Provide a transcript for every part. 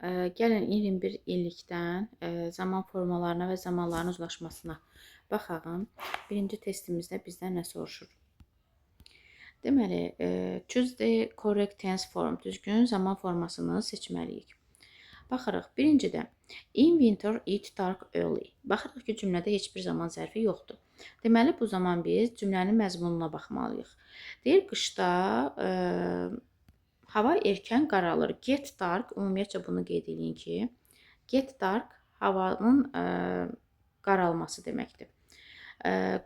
Gəlin 21 illikdən zaman formalarına və zamanların uzlaşmasına baxaq. Birinci testimizdə bizdən nə soruşur? Deməli, choose the correct tense form. Düzgün zaman formasını seçməliyik. Baxırıq. Birincidə in winter it dark early. Baxırıq ki, cümlədə heç bir zaman zərfi yoxdur. Deməli, bu zaman biz cümlənin məzmununa baxmalıyıq. Deyir, qışda hava erkən qaralır. Get dark, ümumiyyətcə bunu qeyd eləyin ki, get dark havanın qaralması deməkdir.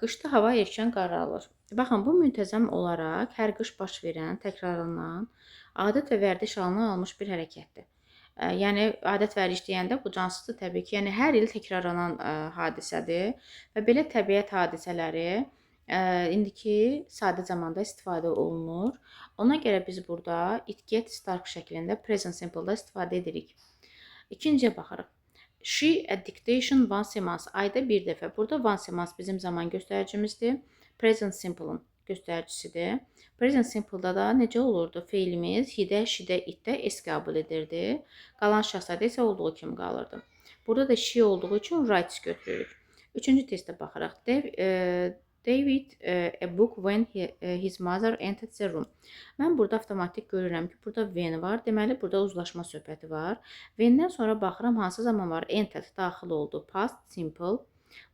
Qışda hava erkən qaralır. Baxın, bu müntəzəm olaraq hər qış baş verən, təkrarlanan, adət və vərdiş halına almış bir hərəkətdir. Yəni adət vərdiş deyəndə bu cansızdır təbii ki. Yəni hər il təkrarlanan hadisədir və belə təbiət hadisələri indiki sadə zamanda istifadə olunur. Ona görə biz burada it gets dark şəklində present simple-da istifadə edirik. İkinciyə baxırıq. She a dictation once a month. Ayda bir dəfə. Burada once a month bizim zaman göstəricimizdir. Present simple-ın göstəricisidir. Present simple-da da necə olurdu? Feilimiz he-də, she-də, it-də s qəbul edirdi. Qalan şəxslərdə isə olduğu kimi qalırdı. Burada da she olduğu üçün writes götürürük. Üçüncü testə baxırıq. David a book when his mother entered the room. Mən burada avtomatik görürəm ki, burada when var. Deməli, burada uzlaşma söhbəti var. When-dən sonra baxıram hansı zaman var. Entered, daxil oldu. Past simple.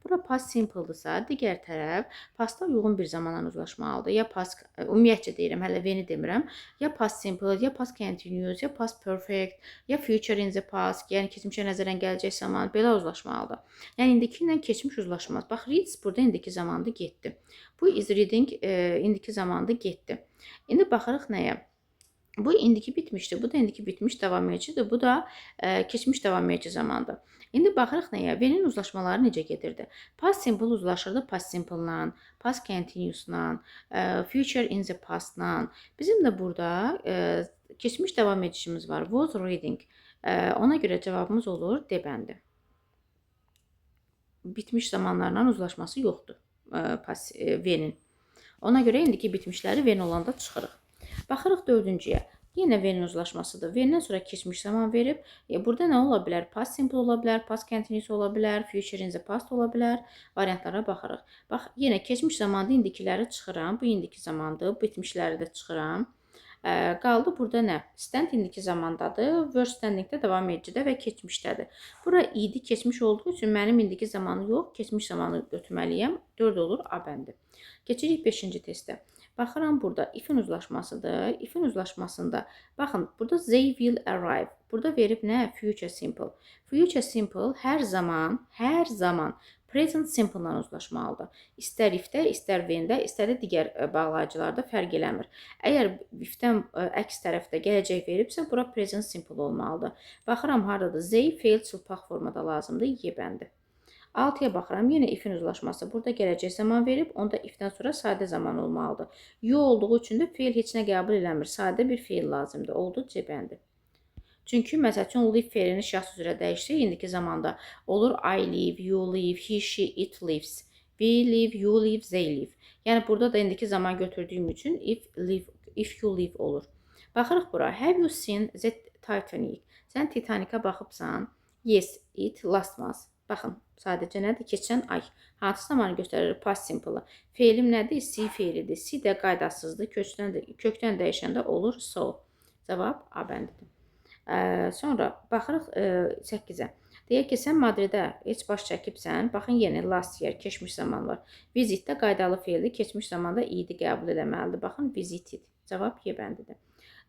Bura past simple-dırsa, digər tərəf pasta uyğun bir zamanla uzlaşmalıdır. Ya past, ümumiyyətcə deyirəm, hələ when-i demirəm. Ya past simple, ya past continuous, ya past perfect, ya future in the past, yəni keçmişə nəzərən gələcək zaman belə uzlaşmalıdır. Yəni indiki ilə keçmiş uzlaşmaz. Bax, reads burada indiki zamanda getdi. Bu is reading indiki zamanda getdi. İndi baxırıq nəyə? Bu indiki bitmişdir. Bu da indiki bitmiş davam edicidir. Bu da keçmiş davam edici zamandır. İndi baxırıq nəyə? When-in uzlaşmaları necə gedirdi? Past simple uzlaşırdı past simple-la, past continuous-la, future in the past-la. Bizim də burada keçmiş davam edişimiz var. Was reading. Ona görə cavabımız olur D bəndi. Bitmiş zamanlarla uzlaşması yoxdur past when-in. Ona görə indiki bitmişləri when olanda çıxırıq. Baxırıq dördüncüyə. Yenə when-in uzlaşmasıdır. When-dən sonra keçmiş zaman verib. Burada nə ola bilər? Past simple ola bilər, past continuous ola bilər, future in the past ola bilər. Variantlara baxırıq. Bax, yenə keçmiş zamanda indikiləri çıxıram. Bu indiki zamandır. Bitmişləri də çıxıram. Qaldı burada nə? Stand indiki zamandadır. Were standing də davam edicidə və keçmişdədir. Bura idi, keçmiş olduğu üçün mənim indiki zamanı yox, keçmiş zamanı götürməliyəm. 4 olur A bəndi. Keçirik 5-ci testə. Baxıram, burada if-in uzlaşmasıdır. If-in uzlaşmasında baxın, burada they will arrive. Burada verib nə? Future simple. Future simple hər zaman, hər zaman present simple-la uzlaşmalıdır. İstər if-də, istər when-də, istər də digər bağlayıcılarda fərq eləmir. Əgər if-dən əks tərəfdə gələcək veribsə, bura present simple olmalıdır. Baxıram hardadır? They feil çılpaq formada lazımdır. Y bəndi. 6-ya baxıram. Yenə if-in uzlaşması. Burada gələcək zaman verib, onda if-dən sonra sadə zaman olmalıdır. You olduğu üçün də feil heç nə qəbul eləmir. Sadə bir feil lazımdır. Oldu C bəndi. Çünki məsəl üçün live feilini şəxs üzrə dəyişsək, indiki zamanda olur I live, you live, he, she, it lives. We live, you live, they live. Yəni burada da indiki zaman götürdüyüm üçün if live, if you live olur. Baxırıq bura. Have you seen the Titanic? Sən Titanicə baxıbsan? Yes, it last month. Baxın, sadəcə nədir? Keçən ay. Hansı zamanı göstərir? Past simple-ı. Feilim nədir? See feilidir. See də qaydasızdır. Kökdən dəyişəndə olur saw. Cavab A bəndidir. Sonra baxırıq 8-ə. Deyir ki, sən Madridə heç baş çəkibsən. Baxın, yenə last year, keçmiş zaman var. Visit də qaydalı feildir. Keçmiş zamanda ed qəbul eləməlidir. Baxın, visited. Cavab Y bəndidir.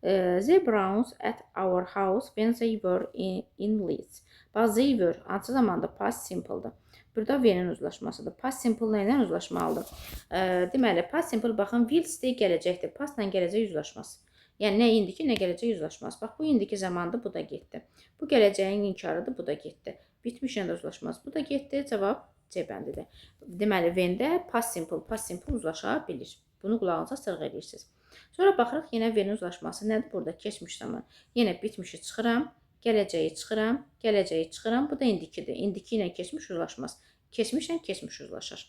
The Browns at our house when they were in Leeds. Bax, they were hansı zamanda? Past simple-dır. Burada when-in uzlaşmasıdır. Past simple nə ilə uzlaşmalıdır? Deməli, past simple, baxın, will stay gələcəkdir. Past-la gələcək uzlaşmaz. Yəni nə indiki, nə gələcək uzlaşmaz. Bax, bu indiki zamandır, bu da getdi. Bu gələcəyin inkarıdır, bu da getdi. Bitmişlə də uzlaşmaz. Bu da getdi. Cavab C bəndidir. Deməli, when-də past simple, past simple uzlaşa bilir. Bunu qulağınıza sırğı edirsiniz. Sonra baxırıq yenə when-in uzlaşması nədir burada? Keçmiş zaman. Yenə bitmişi çıxıram, gələcəyi çıxıram, gələcəyi çıxıram. Bu da indikidir. İndiki ilə keçmiş uzlaşmaz. Keçmişlə keçmiş uzlaşar.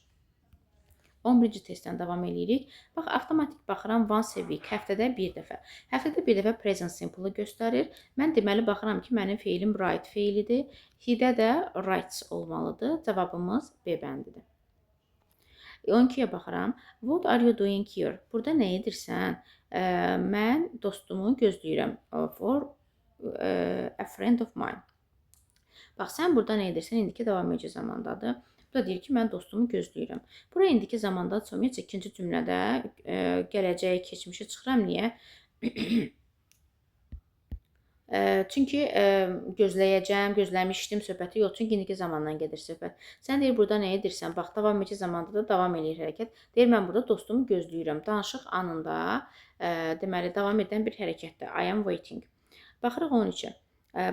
11-ci testdən davam eləyirik. Bax, avtomatik baxıram once a week, həftədə bir dəfə. Həftədə bir dəfə present simple-ı göstərir. Mən deməli baxıram ki, mənim feilim write feilidir. He-də də writes olmalıdır. Cavabımız B bəndidir. 12-yə baxıram. What are you doing here? Burada nə edirsən? Mən dostumu gözləyirəm. For a friend of mine. Bax, sən burada nə edirsən? İndiki davam edici zamandadır. Bu da deyir ki, mən dostumu gözləyirəm. Bura indiki zamanda ümumiyyətcə ikinci cümlədə gələcəyi, keçmişi çıxıram. Niyə? Çünki gözləyəcəm, gözləmişdim söhbəti yox. Çünki indiki zamandan gedir söhbət. Sən deyir, burada nə edirsən? Bax, davam edici zamanda da davam eləyir hərəkət. Deyir, mən burada dostumu gözləyirəm. Danışıq anında deməli, davam edən bir hərəkətdir. I am waiting. Baxırıq 13-ə.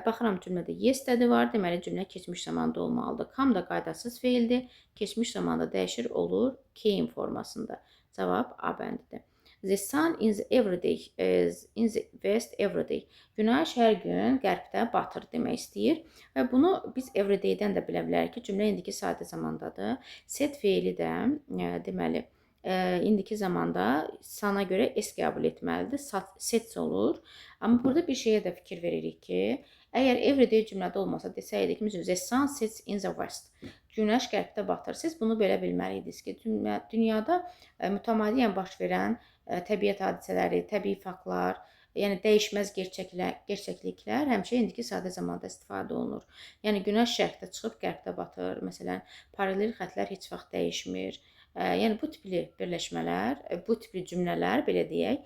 Baxıram cümlədə yesterday var, deməli cümlə keçmiş zamanda olmalıdır. Come da qaydasız feildir, keçmiş zamanda dəyişir, olur came formasında. Cavab A bəndidir. The sun in the everyday, in the west everyday. Günəş hər gün qərbdə batır demək istəyir. Və bunu biz everyday'dən də bilə bilərik ki, cümlə indiki sadə zamandadır. Set feili də deməli indiki zamanda sana görə S qəbul etməlidir. Sets olur. Amma burada bir şeyə də fikir veririk ki, əgər everyday cümlədə olmasa desəydik, məsələn, the sun sets in the west. Günəş qərbdə batır. Siz bunu belə bilməliydiniz ki, dünyada mütəmadiyyən baş verən təbiət hadisələri, təbii faktlar, yəni dəyişməz gerçəkliklər həmişə indiki sadə zamanda istifadə olunur. Yəni günəş şərqdə çıxıb qərbdə batır. Məsələn, paralel xətlər heç vaxt dəyişmir. Yəni bu tipli birləşmələr, bu tipli cümlələr, belə deyək,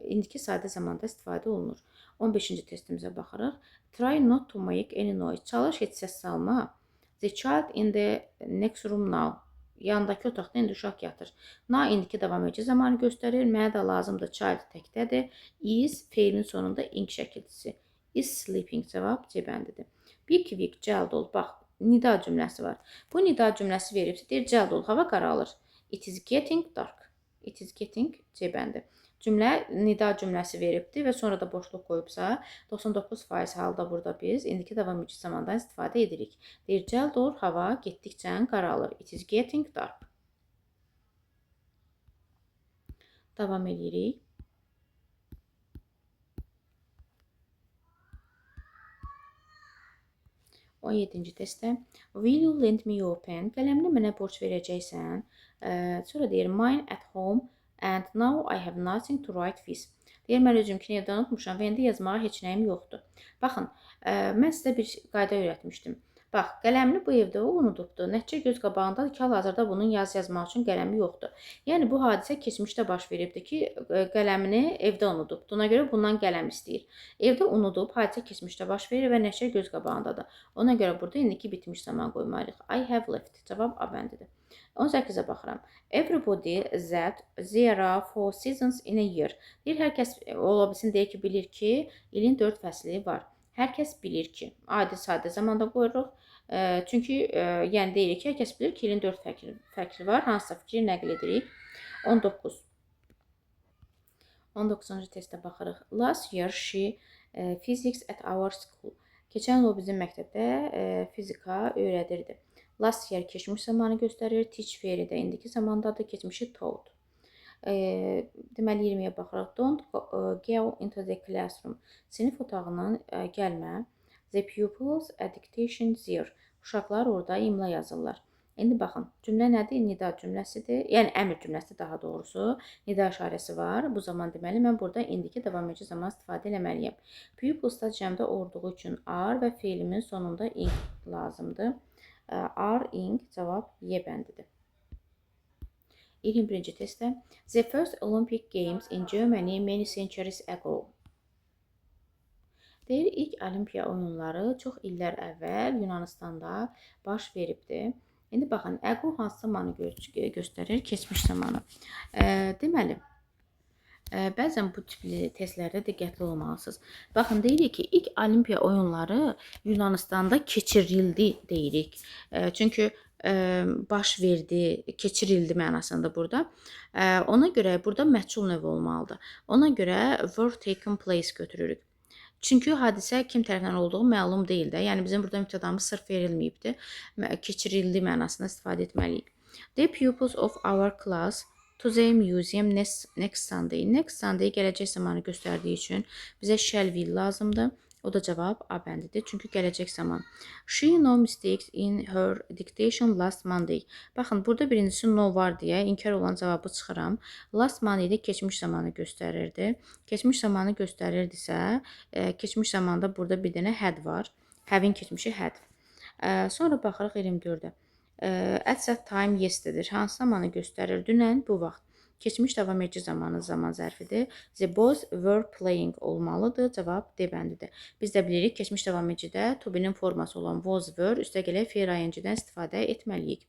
indiki sadə zamanda istifadə olunur. 15-ci testimizə baxırıq. Try not to make any noise. Çalış, heç səs salma. The child in the next room now. Yanındakı otaqda indi uşaq yatır. Now indiki davam edici zamanı göstərir. Mənə də lazımdır. Child təkdədir. Is feilin sonunda ing şəkilçisi. Is sleeping cavab C bəndidir. Be quick, cəld ol. Bax, nida cümləsi var. Bu nida cümləsi veribsə, deyir, cəld ol, hava qaralır. It is getting dark. It is getting C bəndi. Cümlə nida cümləsi veribdir və sonra da boşluq qoyubsa, 99% halda burada biz indiki davam edici zamandan istifadə edirik. Deyir, cəld ol, hava getdikcə qaralır. It is getting dark. Davam edirik. On 17-ci testdə Will you lend me your pen? Qələmini mənə borc verəcəksən. Sonra deyir, mine at home and now I have nothing to write with. Deyir, mən özümkini evdə unutmuşam və indi yazmağa heç nəyim yoxdur. Baxın, mən sizə bir qayda öyrətmişdim. Bax, qələmini bu evdə o unudubdur. Nəticə göz qabağındadır ki, hal-hazırda bunun yazmaq üçün qələmi yoxdur. Yəni, bu hadisə keçmişdə baş veribdir ki, qələmini evdə unudubdur. Ona görə bundan qələm istəyir. Evdə unudub, hadisə keçmişdə baş verir və nəticə göz qabağındadır. Ona görə burada indiki bitmiş zaman qoymalıyıq. I have left. Cavab A bəndidir. 18-ə baxıram. Everybody that there are four seasons in a year. Deyir, hər kəs ola bilsin, deyir ki, bilir ki, ilin 4 fəsli var. Hər kəs bilir ki, adi sadə zamanda qoyuruq. Çünki yəni deyirik ki, hər kəs bilir ki, ilin 4 fəsli var. Hansısa fikri nəql edirik. 19. 19-cu testə baxırıq. Last year she physics at our school. Keçən il o bizim məktəbdə fizika öyrədirdi. Last year keçmiş zamanı göstərir. Teach feili də indiki zamandadır. Keçmişi taught. Deməli 20-yə baxırıq. Don't go into the classroom. Sinif otağından gəlmə. The pupils a dictation there. Uşaqlar orada imla yazırlar. İndi baxın, cümlə nədir? Nida cümləsidir. Yəni əmr cümləsidir daha doğrusu. Nida işarəsi var. Bu zaman deməli mən burada indiki davam edici zaman istifadə eləməliyəm. Pupils-da cəmdə olduğu üçün are və feilimin sonunda ing lazımdır. Are, ing cavab Y bəndidir. 21-ci testdə The first Olympic Games in Germany many centuries ago. Deyir, ilk Olimpiya oyunları çox illər əvvəl Yunanıstanda baş veribdir. İndi baxın, ago hansı zamanı göstərir? Keçmiş zamanı. Deməli, bəzən bu tipli testlərdə diqqətli olmalısınız. Baxın, deyirik ki, ilk Olimpiya oyunları Yunanıstanda keçirildi deyirik. Çünki baş verdi, keçirildi mənasında burada. Ona görə burada məhcul növü olmalıdır. Ona görə were taken place götürürük. Çünki hadisə kim tərəfindən olduğu məlum deyil də. Yəni bizim burada mübtədamız sırf verilməyibdir. Keçirildi mənasında istifadə etməliyik. The pupils of our class to the museum next Sunday. Next Sunday gələcək zamanı göstərdiyi üçün bizə shall will lazımdır. O da cavab A bəndidir. Çünki gələcək zaman. She no mistakes in her dictation last Monday. Baxın, burada birincisi no var deyə inkar olan cavabı çıxıram. Last Monday-də keçmiş zamanı göstərirdi. Keçmiş zamanı göstərirdisə, keçmiş zamanda burada bir dənə had var. Have-in keçmişi had. Sonra baxırıq 24-ə. At that time yesterday. Hansı zamanı göstərir? Dünən bu vaxt. Keçmiş davam edici zamanı zaman zərfidir. The boys were playing olmalıdır. Cavab D bəndidir. Biz də bilirik keçmiş davam edicidə to be-nin forması olan was, were üstə gələk feil ing-dən istifadə etməliyik.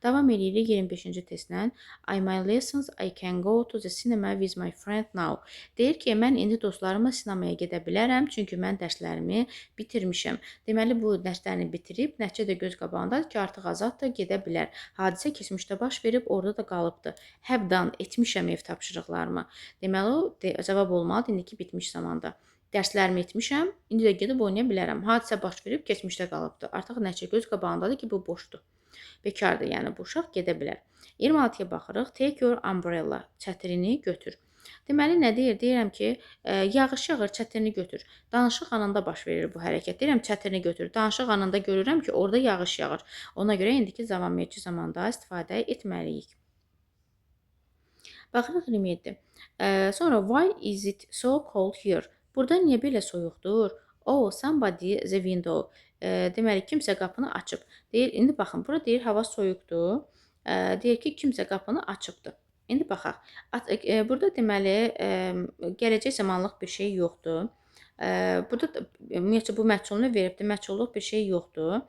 Davam edirik 25-ci testlə. I my lessons, I can go to the cinema with my friend now. Deyir ki, mən indi dostlarımla sinemaya gedə bilərəm, çünki mən dərslərimi bitirmişəm. Deməli, bu dərslərini bitirib, nəticə də göz qabağındadır ki, artıq azaddır, gedə bilər. Hadisə keçmişdə baş verib, orada da qalıbdır. Have done, etmişəm ev tapşırıqlarımı. Deməli, o cavab olmalıdır indiki bitmiş zamanda. Dərslərimi etmişəm, indi də gedib oynaya bilərəm. Hadisə baş verib, keçmişdə qalıbdır. Artıq nəticə göz qabağındadır ki, bu boşdur. Bekardır, yəni bu uşaq gedə bilər. 26-ya baxırıq. Take your umbrella. Çətirini götür. Deməli, nə deyir? Deyirəm ki, yağış yağır, çətirini götür. Danışıq anında baş verir bu hərəkət. Deyirəm, çətirini götür. Danışıq anında görürəm ki, orada yağış yağır. Ona görə indiki davam edici zamanda istifadə etməliyik. Baxırıq 27. Sonra why is it so cold here? Burada niyə belə soyuqdur? Oh, somebody the window. Deməli, kimsə qapını açıb. Deyir, indi baxın, bura deyir, hava soyuqdur. Deyir ki, kimsə qapını açıbdır. İndi baxaq. Burada deməli, gələcək zamanlıq bir şey yoxdur. Burada ümumiyyətcə bu məhculunu veribdir. Məhculluq bir şey yoxdur.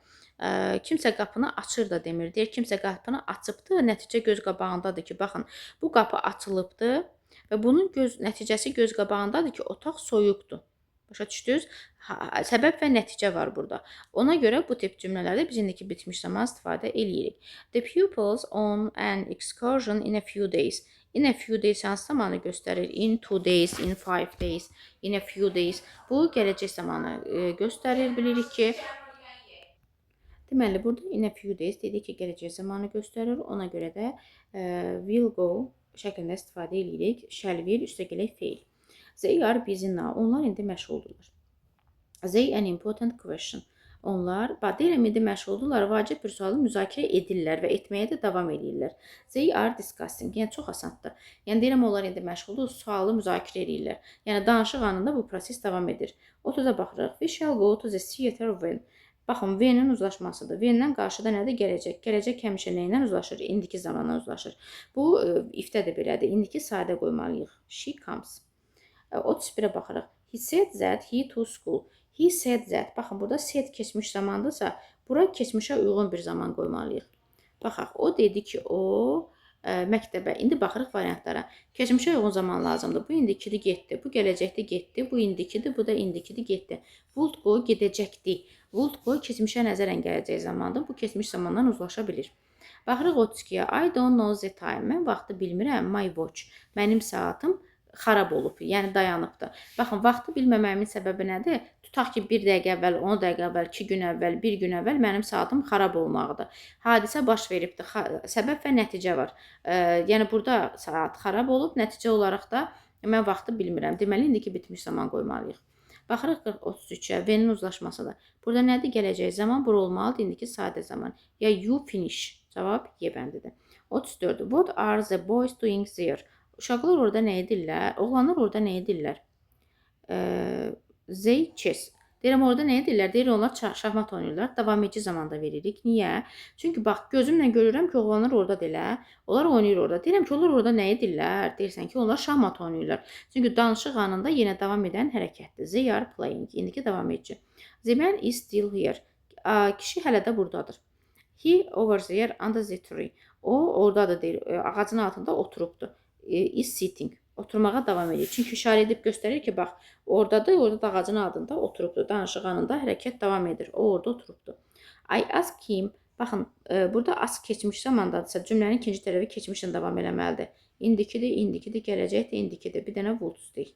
Kimsə qapını açır da demir. Deyir, kimsə qapını açıbdır. Nəticə göz qabağındadır ki, baxın, bu qapı açılıbdır və bunun nəticəsi göz qabağındadır ki, otaq soyuqdur. Başa düşdünüz? Səbəb və nəticə var burada. Ona görə bu tip cümlələrdə biz indiki bitmiş zaman istifadə eləyirik. The pupils on an excursion in a few days. In a few days hansı zamanı göstərir? In 2 days, in 5 days, in a few days. Bu gələcək zamanı göstərir. Bilirik ki, deməli, burada in a few days dedik ki, gələcək zamanı göstərir. Ona görə də will go şəklində istifadə eləyirik. Shall will üstə gələk feil. They are busy now. Onlar indi məşğuldurlar. They an important question. Onlar, bax, deyirəm, indi məşğuldurlar, vacib bir sualı müzakirə edirlər və etməyə də davam edirlər. They are discussing. Yəni, çox asandır. Yəni, deyirəm, onlar indi məşğuldur, sualı müzakirə edirlər. Yəni, danışıq anında bu proses davam edir. 30-a baxırıq. We shall go to the theater when. Baxın, when-in uzlaşmasıdır. When-dən qarşıda nədir? Gələcək. Gələcək həmişə nə ilə uzlaşır? İndiki zamanla uzlaşır. Bu, if-də də belədir. İndiki sadə qoymalıyıq. She comes. 31-ə baxırıq. He said that he to school. He said that. Baxın, burada said keçmiş zamandırsa, bura keçmişə uyğun bir zaman qoymalıyıq. Baxaq, o dedi ki, o məktəbə. İndi baxırıq variantlara. Keçmişə uyğun zaman lazımdır. Bu indikidir, getdi. Bu gələcəkdə getdi. Bu indikidir, bu da indikidir, getdi. Would go gedəcəkdi. Would go keçmişə nəzərən gələcək zamandır. Bu keçmiş zamandan uzlaşa bilir. Baxırıq 32-yə. I don't know the time. Mən vaxtı bilmirəm. My watch. Mənim saatım xarab olub, yəni dayanıbdır. Baxın, vaxtı bilməməyimin səbəbi nədir? Tutaq ki, 1 dəqiqə əvvəl, 10 dəqiqə əvvəl, 2 gün əvvəl, 1 gün əvvəl mənim saatım xarab olmaqdır. Hadisə baş veribdir. Səbəb və nəticə var. Yəni, burada saat xarab olub, nəticə olaraq da mən vaxtı bilmirəm. Deməli, indiki bitmiş zaman qoymalıyıq. Baxırıq 33-ə, when-in uzlaşmasıdır. Burada nədir? Gələcək zaman, bura olmalıdır, indiki sadə zaman. Ya you finish. Cavab Y bəndidir. 34. What are the boys doing there? Uşaqlar orada nə edirlər? Oğlanlar orada nə edirlər? They chess. Deyirəm, orada nə edirlər? Deyir, onlar şahmat oynayırlar. Davam edici zamanda veririk. Niyə? Çünki bax, gözümlə görürəm ki, oğlanlar orada elə. Onlar oynayır orada. Deyirəm ki, onlar orada nə edirlər? Deyirsən ki, onlar şahmat oynayırlar. Çünki danışıq anında yenə davam edən hərəkətdir. They are playing. İndiki davam edici. The man is still here. Kişi hələ də buradadır. He over there under the tree. O oradadır, deyir. Ağacın altında oturubdur. Is sitting. Oturmağa davam edir. Çünki işarə edib göstərir ki, bax, oradadır, orada da ağacın altında oturubdur. Danışıq anında hərəkət davam edir. O orada oturubdur. I ask him. Baxın, burada ask keçmiş zamandadırsa, cümlənin ikinci tərəfi keçmişlə davam eləməlidir. İndikidir, indikidir, gələcəkdir, indikidir. Bir dənə would istəyir.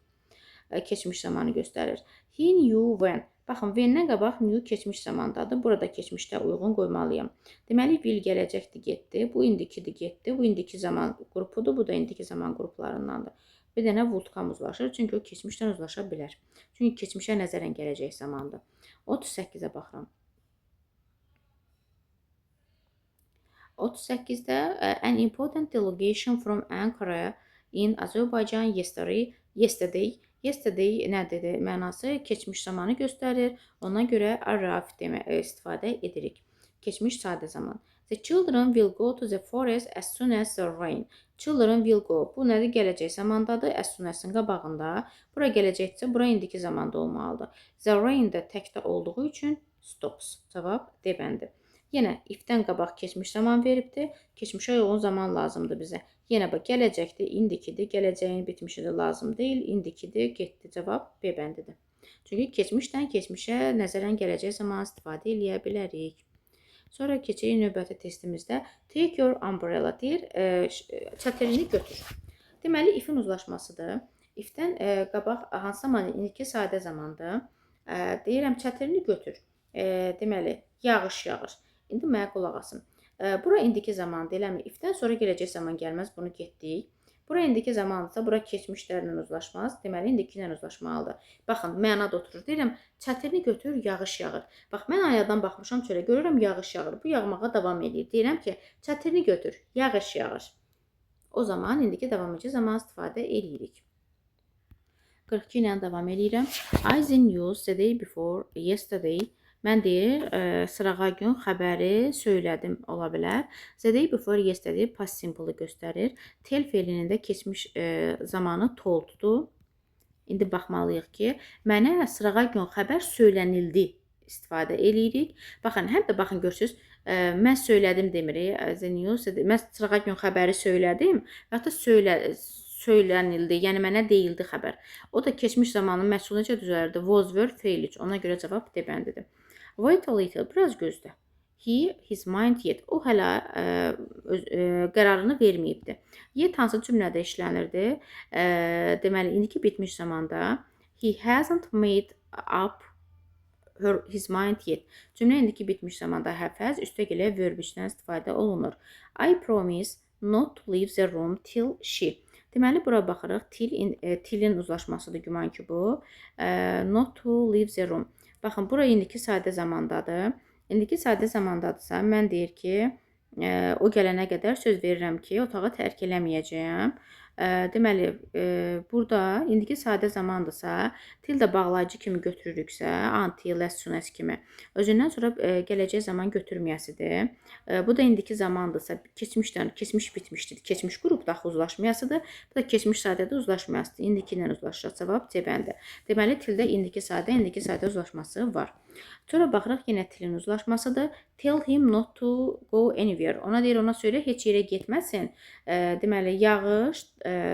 Keçmiş zamanı göstərir. He knew when. Baxın, when-dən qabaq new keçmiş zamandadır. Burada keçmişdə uyğun qoymalıyam. Deməli, will gələcəkdir, getdi. Bu indikidir, getdi. Bu indiki zaman qrupudur. Bu da indiki zaman qruplarındandır. Bir dənə would come uzlaşır. Çünki o keçmişdən uzlaşa bilər. Çünki keçmişə nəzərən gələcək zamandır. 38-ə baxıram. 38-də an important delegation from Ankara in Azerbaijan yesterday. Yesterday nədir? Mənası keçmiş zamanı göstərir. Ona görə arrived demə istifadə edirik. Keçmiş sadə zaman. The children will go to the forest as soon as the rain. Children will go. Bu nədir? Gələcək zamandadır. As soon as-in qabağında. Bura gələcəkdirsə, bura indiki zamanda olmalıdır. The rain də təkdə olduğu üçün stops. Cavab D bəndi. Yenə if-dən qabaq keçmiş zaman veribdir. Keçmişə uyğun zaman lazımdır bizə. Yenə bax, gələcəkdir, indikidir, gələcəyin bitmişi də lazım deyil, indikidir, getdi. Cavab B bəndidir. Çünki keçmişdən keçmişə nəzərən gələcək zaman istifadə eləyə bilərik. Sonra keçirik növbəti testimizdə. Take your umbrella deyir, çətirini götür. Deməli, if-in uzlaşmasıdır. If-dən qabaq hansı zaman? İndiki sadə zamandır. Deyirəm, çətirini götür. Deməli, yağış yağır. İndi mənə qulaq asın. Bura indiki zamandır, eləmi? If-dən sonra gələcək zaman gəlməz, bunu getdik. Bura indiki zamandırsa, bura keçmişlərlə uzlaşmaz. Deməli, indiki ilə uzlaşmalıdır. Baxın, məna da oturur. Deyirəm, çətirini götür, yağış yağır. Bax, mən ayadan baxmışam çölə, görürəm, yağış yağır. Bu yağmağa davam edir. Deyirəm ki, çətirini götür, yağış yağır. O zaman indiki davam edici zaman istifadə eləyirik. 42 ilə davam eləyirəm. I the news the day before yesterday. Mən deyir, sırağa gün xəbəri söylədim ola bilər. The day before yesterday past simple-ı göstərir. Tell fe'linin də keçmiş zamanı told'dur. İndi baxmalıyıq ki, mənə sırağa gün xəbər söylənildi istifadə eləyirik. Baxın, həm də baxın görürsünüz, mən söylədim demirik. The news, mən sırağa gün xəbəri söylədim və ya da söylənildi, yəni mənə deyildi xəbər. O da keçmiş zamanın məhsulu necə düzələrdi? Was, were, fail 3. Ona görə cavab D bəndidir. Wait a little, biraz gözlə. He, his mind yet. O hələ qərarını verməyibdi. Yet hansı cümlədə işlənirdi? Deməli, indiki bitmiş zamanda he hasn't made up his mind yet. Cümlə indiki bitmiş zamanda have has, üstə gələ verb 3-dən istifadə olunur. I promise not to leave the room till she. Deməli, bura baxırıq. Till-in uzlaşmasıdır güman ki bu. Not to leave the room. Baxın, bura indiki sadə zamandadır. İndiki sadə zamandadırsa, mən deyir ki, o gələnə qədər söz verirəm ki, otağı tərk eləməyəcəyəm. Deməli, burada indiki sadə zamandırsa, till də bağlayıcı kimi götürürüksə, until, as soon as kimi, özündən sonra gələcək zaman götürməyəsidir. Bu da indiki zamandırsa, keçmişdən, keçmiş bitmişdir. Keçmiş qrupda axı uzlaşmayasıdır. Bu da keçmiş sadədə uzlaşmayasıdır. İndiki ilə uzlaşacaq. Cavab C bəndi. Deməli, tildə indiki sadə, indiki sadə uzlaşması var. Sonra baxırıq, yenə tilin uzlaşmasıdır. Tell him not to go anywhere. Ona deyir, ona söylə, heç yerə getməsin. Deməli, yağış,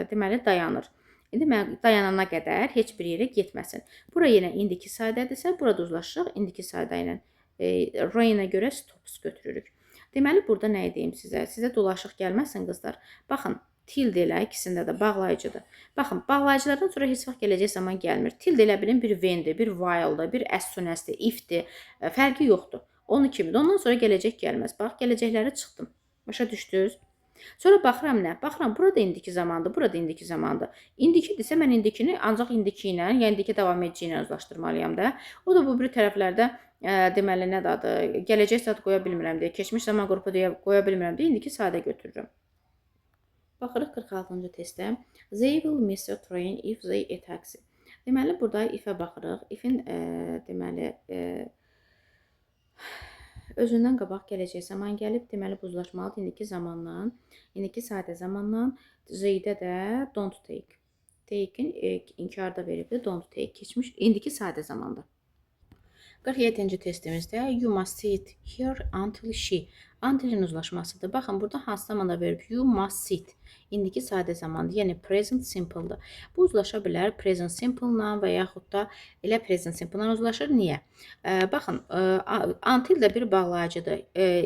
deməli, dayanır. İndi mən dayanana qədər heç bir yerə getməsin. Bura yenə indiki sadədirsə, burada uzlaşırıq. İndiki sadə ilə rain-ə görə stops götürürük. Deməli, burada nə deyim sizə? Sizə dolaşıq gəlməsin, qızlar. Baxın, till də elə, ikisində də bağlayıcıdır. Baxın, bağlayıcılardan sonra heç vaxt gələcək zaman gəlmir. Till də elə bilin, bir when-dir, bir while-dır, bir as soon as-dir, if-dir. Fərqi yoxdur. Onu kimidir. Ondan sonra gələcək gəlməz. Bax, gələcəkləri çıxdım. Başa düşdünüz? Sonra baxıram nə? Baxıram, burada indiki zamandır, burada indiki zamandır. İndikidirsə, mən indikini ancaq indiki ilə, yəni indiki davam edici ilə uzlaşdırmalıyam da. O da bu bir tərəflərdə, deməli, nə adı, gələcək zad qoya bilmirəm deyə, keçmiş zaman qrupu deyə qoya bilmirəm deyə, indiki sadə götürürəm. Baxırıq 46-cı testə. They will miss a train if they a taxi. Deməli, burada if-ə baxırıq. If-in, deməli, özündən qabaq gələcək zaman gəlib. Deməli, bu uzlaşmalıdır indiki zamandan, indiki sadə zamandan. They-də də don't take. Take-in inkarda veribdir. Don't take. Keçmiş, indiki sadə zamanda. 47-ci testimizdə you must sit here until she. Until-in uzlaşmasıdır. Baxın, burada hansı zamanda verib? You must sit. İndiki sadə zamandır, yəni present simple-dır. Bu uzlaşa bilər present simple-la və yaxud da elə present simple-la uzlaşır. Niyə? Baxın, until də bir bağlayıcıdır.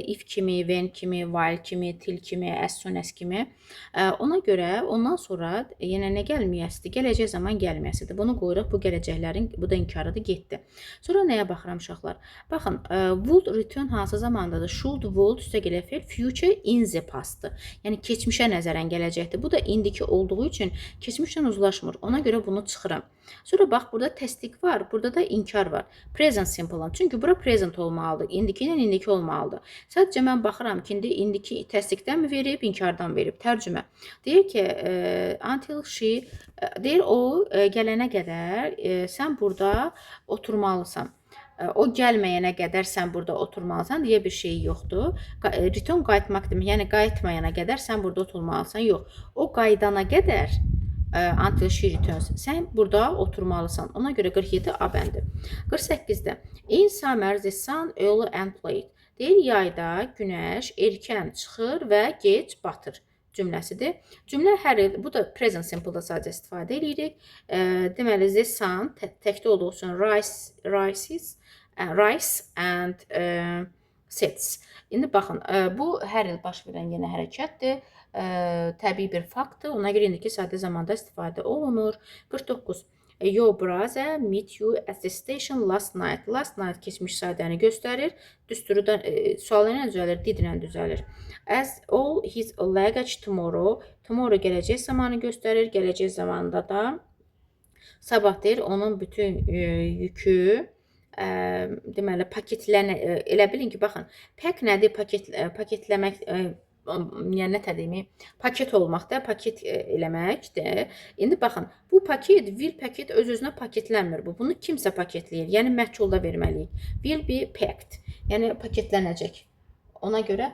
If kimi, when kimi, while kimi, till kimi, as soon as kimi. Ona görə ondan sonra yenə nə gəlməyəsidir? Gələcək zaman gəlməyəsidir. Bunu qoyuruq. Bu gələcəklərin, bu da inkarıdır, getdi. Sonra nəyə baxıram uşaqlar? Baxın, would return hansı zamandadır? Should, would, üstə gələ fe'l future in the past-dır. Yəni keçmişə nəzərən gələcəkdir. Bu da indiki olduğu üçün keçmişlə uzlaşmır. Ona görə bunu çıxıram. Sonra bax, burada təsdiq var, burada da inkar var. Present simple-ın. Çünki bura present olmalıdır. İndiki ilə indiki olmalıdır. Sadəcə mən baxıram ki, indi indiki təsdiqdən mi verib, inkardan verib. Tərcümə. Deyir ki, until she, deyir o gələnə qədər sən burada oturmalısan. O gəlməyənə qədər sən burada oturmalısan deyə bir şey yoxdur. Return qayıtmaq demək, yəni qayıtmayana qədər sən burada oturmalısan. Yox. O qayıdana qədər, until she returns, sən burada oturmalısan. Ona görə 47 A bəndi. 48-də in summer the sun early and late. Deyir yayda günəş erkən çıxır və gec batır cümləsidir. Cümlə hər il, bu da present simple-da sadəcə istifadə edirik. Deməli the sun təkdə olduğu üçün rise, rises, rise and sets. İndi baxın, bu hər il baş verən yenə hərəkətdir. Təbii bir faktdır. Ona görə indiki sadə zamanda istifadə olunur. 49. Your brother meet you at the station last night. Last night keçmiş sadəni göstərir. Düsturu da sualı nə düzəlir? Did-lə düzəlir. As all his luggage tomorrow. Tomorrow gələcək zamanı göstərir. Gələcək zamanda da sabah deyir onun bütün yükü deməli paketlənə, elə bilin ki, baxın, pack nədir? Paket paketləmək, yəni nə deyim, paket olmaqda, paket eləməkdir. İndi baxın, bu paket will paket öz-özünə paketlənmir bu. Bunu kimsə paketləyir. Yəni məchulda verməliyik. Will be packed. Yəni paketlənəcək. Ona görə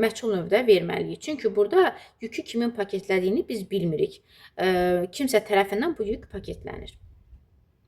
məchul növdə verməliyik. Çünki burada yükü kimin paketlədiyini biz bilmirik. Kimsə tərəfindən bu yük paketlənir.